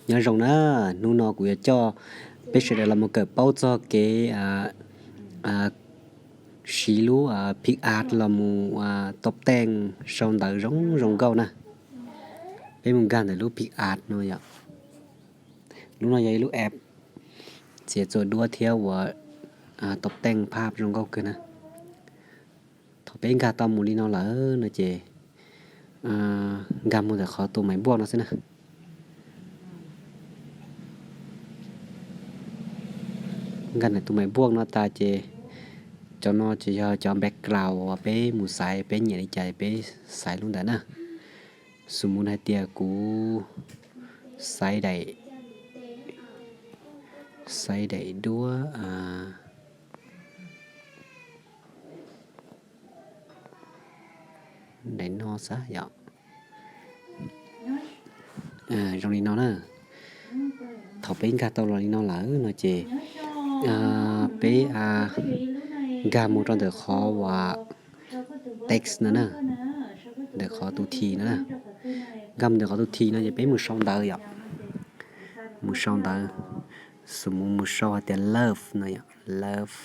Nyob zoo na, hnub no kuv yuav coj peb sawv daws los mus kawm paub txog kev siv lub pick art los mus top ten sau ntawv zoo zoo nkauj na. Peb mus nkag ntawm lub pick art no yom. Lub no yog ib lub app txiav txuas duab thiab ua top ten phaj zoo nkauj kawg na. Thaum peb nkag tau mus li no lawm no ces nkag mus ntawm qhov tus maiv npuaj no xwb na. Nkag ntawm tus maiv npuaj no tas ces cov no ces yog cov background uas peb mus xaiv, peb nyiam li cas peb xaiv lub ntawd na. Xws mus hais tias kuv xaiv daim, xaiv daim duab daim no xav yom. Zoo li no na. Thaum peb nkag tau los li no lawm no ces peb nkag mus rau ntawm qhov uas text no na, ntawm qhov tus thi no na. Nkag mus ntawm qhov tus thi no ces peb mus sau ntawv yom. Mus sau ntawv, xws mus mus sau hais tias love no yom, love,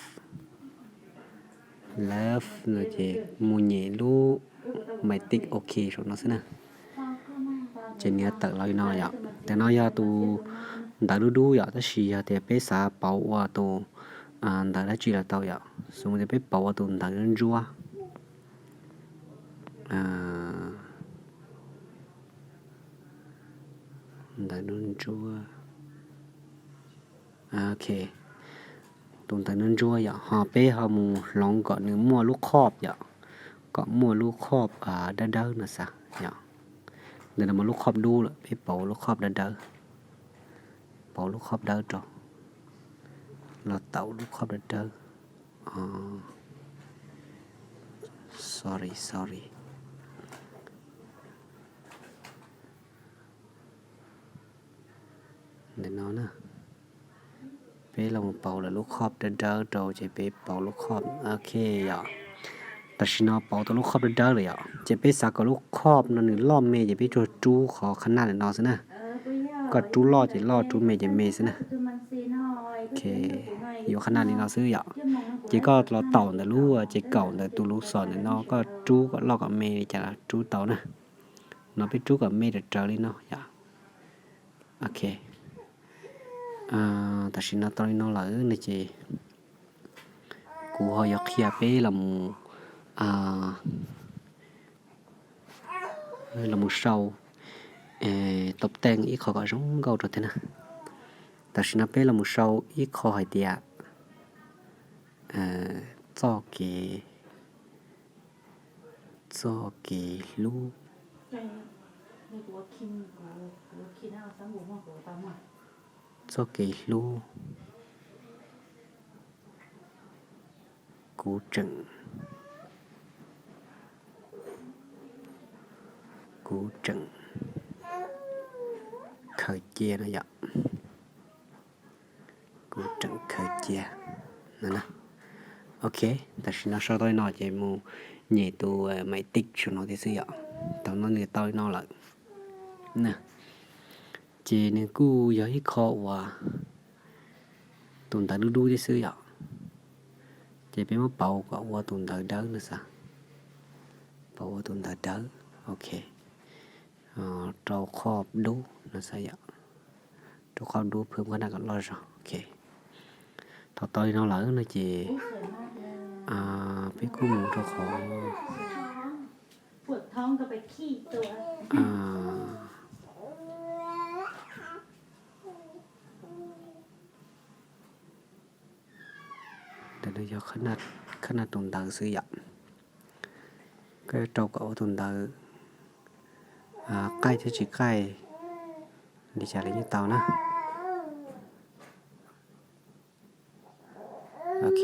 love no ces mus nyem lub maiv tik ok saum no xwb na. Ces nws tawm los li no yom. Ntawm no yog tus ntawv dub dub yom, tab sis yog tias peb xav pauv ua tus ntawv dab tsi los tau yom. Xws mus tias peb pauv ua tus ntawv ntsuab, ntawv ntsuab, ok, tus ntawv ntsuab yom, ho peb ho mus hloov kom nws muaj lub khob yom, kom muaj lub khob dawb dawb no xav yom. Ntawm no mas lub khob dub lawm, peb pauv lub khob dawb dawb, pauv lub khob dawb rau, los tau lub khob dawb dawb. Sorry, sorry. Ntawm no na, peb los mus pauv lawm lub khob dawb dawb rau ces peb pauv lub khob, ok yom. Tam sim no pauv tau lub khob dawb dawb lawm yom, ces peb xav kom lub khob no nws loj me ces peb tsuas rub qhov qhab naj ntawm no xwb na. Koj rub loj ces loj, rub me ces me xwb na. Ok, yuav qhab naj li no xwb yom. Ces koj los taum ntawm lub ces kaum ntawm tus lub xom ntawm no, koj rub kom loj kom me li cas los rub tau na. No peb rub kom me raws raws li no yom. Ok, tam sim no tau li no lawm no ces kuv ho yuav qhia peb los mus, los mus sau top ten ib qho kom zoo nkauj rau thiab na. Tam sim no peb los mus sau ib qho hais tias txoj kev, txoj kev hlub, txoj kev hlub, kuv tseem, kuv tseem khaws cia no yom. Kuv tseem khaws cia no na. Ok, tam sim no sau tau li no ces mus nyem tus maiv tik saum no thiab xwb yom. Thaum no nws tau li no lawm. Ces nws kuj yog ib qho uas tus ntawv dub dub thiab xwb yom. Ces peb muab pauv kom ua tus ntawv dawb no xav. Pauv ua tus ntawv dawb, ok. Rau khob dub no xav yom. Rau khob dub phwb qhab naj kom loj zog, ok. Thaum tau li no lawm no ces peb kuj mus rau qhov Ntawm no yog qhab naj tus ntawv xwb yom. Koj yuav rau kom ua tus ntawv qaij thiab tsis qaij li cas los yeej tau na. Ok.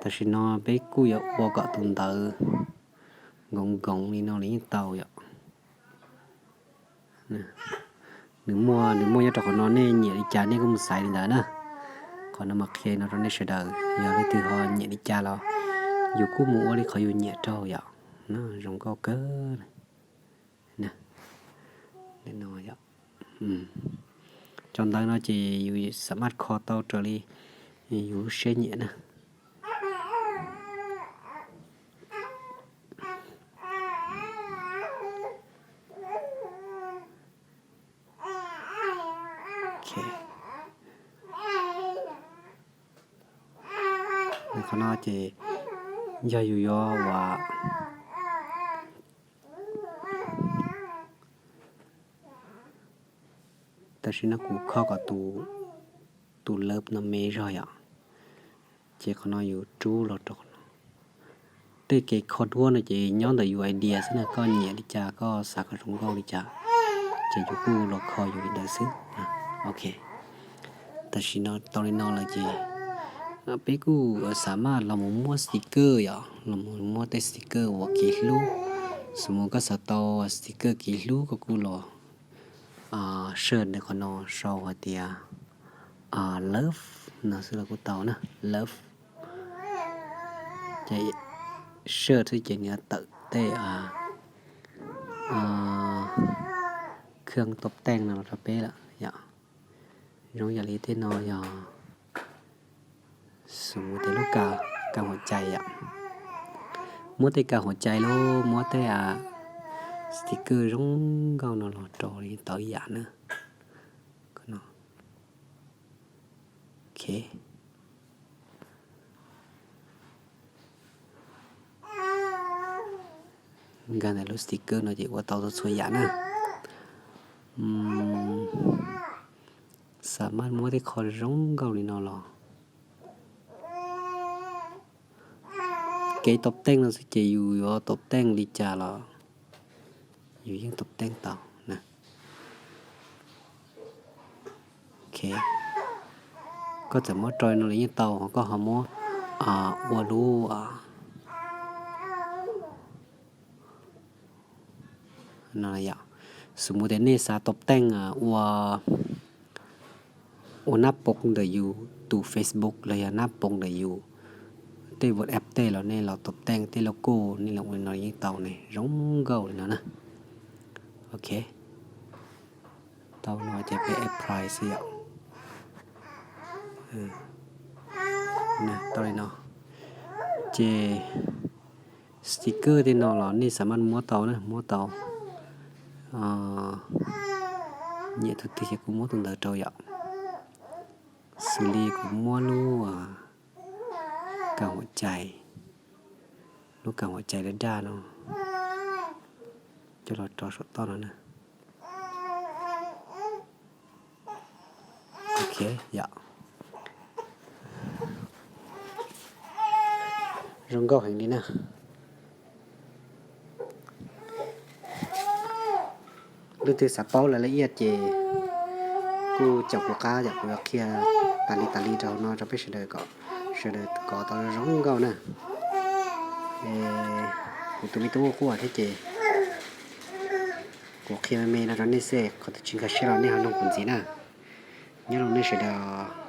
Tam sim no peb kuj yuav ua kom tus ntawv nkoov nkoov li no los yeej tau yom. Nws muaj, nws muaj nyob rau qhov no, nej nyiam li cas nej kuj mus xaiv li ntawd na. Qhov no mas qhia no rau nej sawv daws, yog leej twg ho nyiam li cas los yus kuj mus ua li qhov yus nyiam rau yom. Zoo nkauj kawg. Cov ntawv no ces yus xam maj kho tau raws li yus lub siab nyiam na. Qhov no ces yog yus yuav ua Tam sim no kuv kho kom tus lawv no me zog yom, ces qhov no yus rub los rau qhov no. Tej kev kho duab no ces nyob ntawm yus idea xwb na, koj nyiam li cas, koj xav kom zoo nkauj li cas, ces yus kuj los kho yus li ntawd xwb. Ok, tam sim no tau li no lawm ces peb kuj xam maj los mus muab sticker yom, los mus muab tej sticker uas kev hlub. Xws mus koj xav tau sticker kev hlub koj kuj los search ntawm qhov no sau hais tias love no xwb los kuj tau na, love. Ces search xwb ces nws tawm tej khab top ten no los rau peb lawm yom. Zoo yam li tej no yog xws mus tias lub ka huam cai yom. Muab tej ka huam cai los muab tej sticker zoo nkauj no los rau li tau ib yam na. Nkag ntawm lub sticker no ces ua tau txhua yam na. Xam maj muab tej qho zoo nkauj li no los. Kev top ten no xwb ces yus yuav top ten li cas los yus yeej top ten tau na. Koj txawm muab rau no los yeej tau, ho koj ho muab ua lub no yom. Xws mus tias nej xav top ten ua ua nab poo ntawm yus tus Facebook los yog nab poo ntawm yus tej WhatsApp tej los nej los top ten tej logo, nej los ua li no yeej tau ne, zoo nkauj li no na. Ok, tau no ces peb apply xwb yom. Tau li no ces sticker tej no los nej xam maj muab tau na, muab tau. Nyiam tus twg ces kuv muab tus ntawd rau yom. Xws li kuv muab lub ka huam cai, lub ka huam cai daj daj no coj los rau saum toj no na. Ok, yom. Zoo nkauj heev li na. Leej twg xav paub lawv la iaj ces kuj caum kuv qab yom, kuv yuav qhia tas li tas li rau hauv no rau peb sawv daws kom sawv daws kov tau zoo nkauj na. Kuv tus me tub quaj thiab ces kuv qhia me me no rau nej xwb, qhov twg tsis nkag siab los nej ho noog kuv ntxiv na. Nyob zoo nej sawv daws.